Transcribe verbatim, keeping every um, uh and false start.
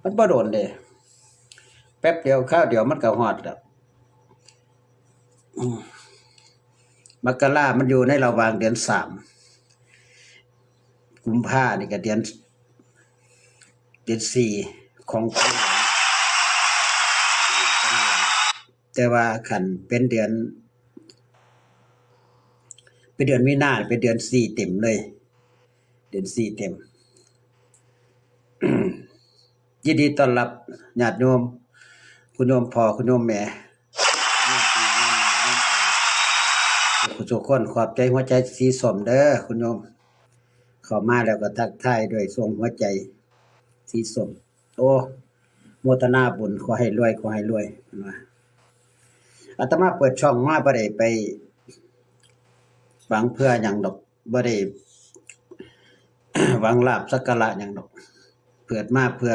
มันบ่โดนเด้ แป๊บเดียวคราวเดียวมันก็ฮอดแล้ว อืม มกรามันอยู่ในระหว่างเดือนสาม กุมภานี่ก็เดือน เดือนสี่ของ แต่ว่าคันเป็นเดือน เป็นเดือนมีนา เป็นเดือนสี่เต็มเลย เดือนสี่เต็ม ยินดีต้อนรับญาติโยม คุณโยมพ่อ คุณโยมแม่ ทุกคน ขอบใจหัวใจสีส้มเด้อ คุณโยม เข้ามาแล้วก็ทักทายด้วยส่งหัวใจสีส้ม โอ้ โมทนาบุญ ขอให้รวย ขอให้รวย เพิ่นว่า อาตมาเปิดช่องมาบ่ได้ไปหวังเพื่อหยังดอก บ่ได้ หวังลาภสักการะหยังดอก เปิดมาเพื่อ